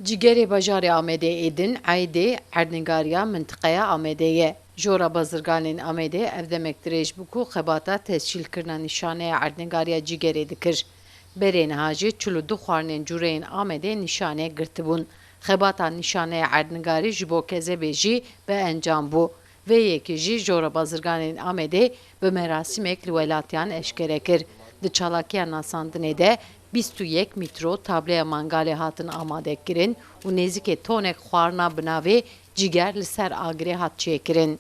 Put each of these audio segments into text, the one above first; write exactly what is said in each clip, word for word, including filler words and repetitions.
Cîgerê bajarê Amedê ê din eydê erdnîgariya mintiqeya Amedê ye. Jora bazirganên Amedê ev demek dirêj bû ku xebata tescîlkirina nîşaneya erdnîgariya cîgerê dikir. Berê niha jî çil û du xwarinên cûreyên Amedê nîşane girtibûn. Xebata nîşaneya erdnîgarî ji bo kezebê jî bi encam bû. Vê yekê jî Jora Bazirganên Amedê bi merasîmek li welatiyan eşkere kir. Di çalakiya nasandinê de bîst û yek mîtro tableya mangalê hatin amadekirin û nêzîkê tonek xwarina bi navê cîger li ser agirê hat çêkirin.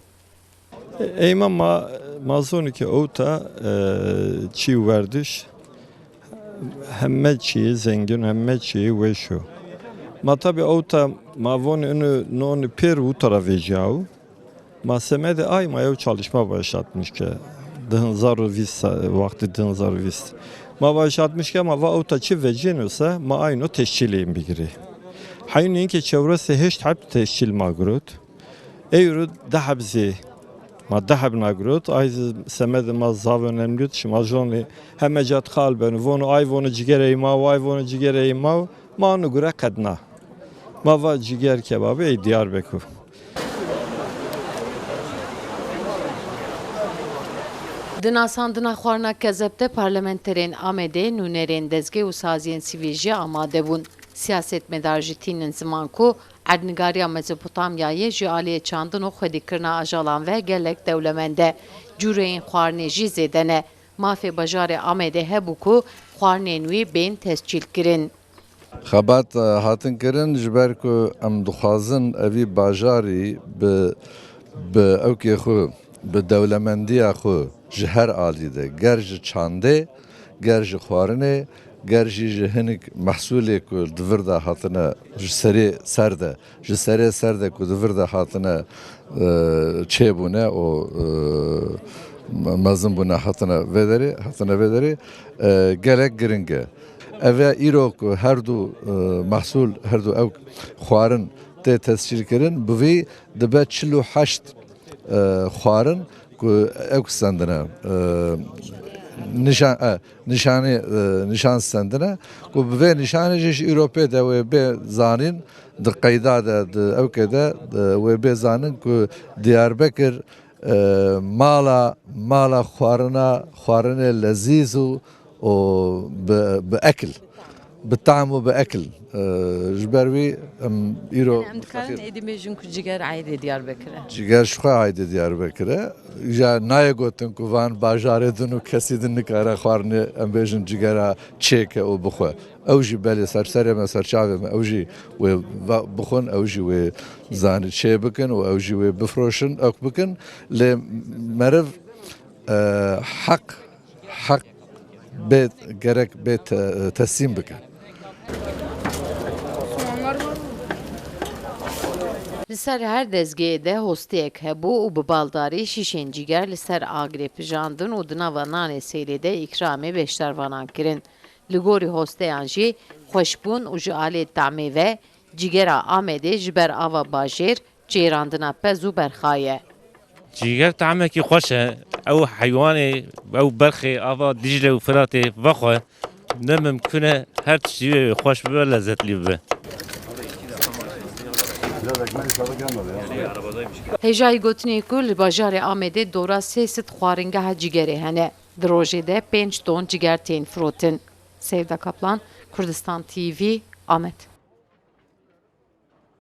Eyma ma, ma zonî ke ewta, e, çî û werdiş, heme çî zengin, heme çî weş o. Ma tabi ewta ma vonî inu nonî pêr û tara vêciya û ma semedê ay ma yew çalışma başlatmış ke. Di hezar û vîst sa-, wextî di hezar û vîst. Ma başlatmış ke ma va ewta çi vecînose ma ayno tescîlê bigirî. Heynî ke çewres û heşt heb tescîl ma girot. Ewro deh heb zî. Ma deh heb nagirot. Ay zî semedê ma zav önemli dît. Şima jonî heme cat qal ben. Vono ay vono cigereyê ma, ay vono cigereyê ma. Ma onu gure qedna. Ma va ciger kebabê ey Diyarbekir. Di nasandina xwarina kezeb de parlamenterên Amedê, nûnerên dezgeh û saziyên sivîl jî amade bûn. Siyasetmedar jî tînin ziman ku erdnîgariya Mezopotamyayê ji aliyê çandin û xwedîkirina ajalan ve gelek dewlemend e. Cûreyên xwarinê jî zêde ne. Mafê bajarê Amedê hebû ku xwarinên wî bên tescîlkirin. Xebat, e, hatin kirin, ji ber ku em dixwazin evî bajarî bi, bi ewkê xwe, bi dewlemendiya xwe ji her alî de, ger ji çandê, ger ji xwarinê, ger jî ji hinek mehsûlê ku di vir de hatine, ji serê ser de, ji serê ser de ku di vir de hatine, e, çêbûne û, e, me-, mezin bûne hatine vê derê, hatine vê derê, e, gelek giring e. Ev e îro ku her du, e, mehsûl, her du ew xwarin tê tescîlkirin, bi vî dibe çil û heşt, e, xwarin ku ew stendine, e, nîşan, e, nîşanî, e, nîşan stendine, ku bi vê nîşanê jî ji îro pê de wê bê zanîn, di qeyda de, di ewkê de, e, wê bê zanin ku Diyarbekir, e, mala, mala xwarina, xwarinê lezîz û, û bi, bi ekil, bi tam û bi ekil. E, ji ber wî em îro... Em dikarin êdî bêjin ku ciger aîdê Diyarbekir e? Ciger ji xwe aîdê Diyarbekir e. Îja nayê gotin ku van bajarê din û kesî din nikare xwarinê, em bêjin, cigera çêke û bixwe. Ew jî belê ser serê me, ser çavê me, ew jî wê va-, bixwin, ew jî wê zanî çê bikin û ew jî wê bifroşin, ewk bikin. Lê meriv, e, heq, heq bê, gerek bê te-, teslîm bike. Li ser her dezgehê de hosteyek hebû û bi baldarî şîşên cîger li ser agirê pijandin û di nava nanê sêrê de îkramê beşdarvanan kirin. Li gorî hosteyan jî xweşbûn û ji alê tamê ve cîgera Amedê ji ber ava bajêr çêrandina pez û berxa ye. Cîger tahmekî xweş e. Ew heywanê, ew berxê ava Dîcle û Firatê vexwe, ne mimkun e her tiştî wê xweş bibe, lezzetlî bibe. Hêjayî gotinê ku li bajarê Amedê dora sê sed xwaringeha cîgerê hene. Di rojê de pênc ton cîger tên firotin. Sevda Kaplan, Kurdistan T V, Amed.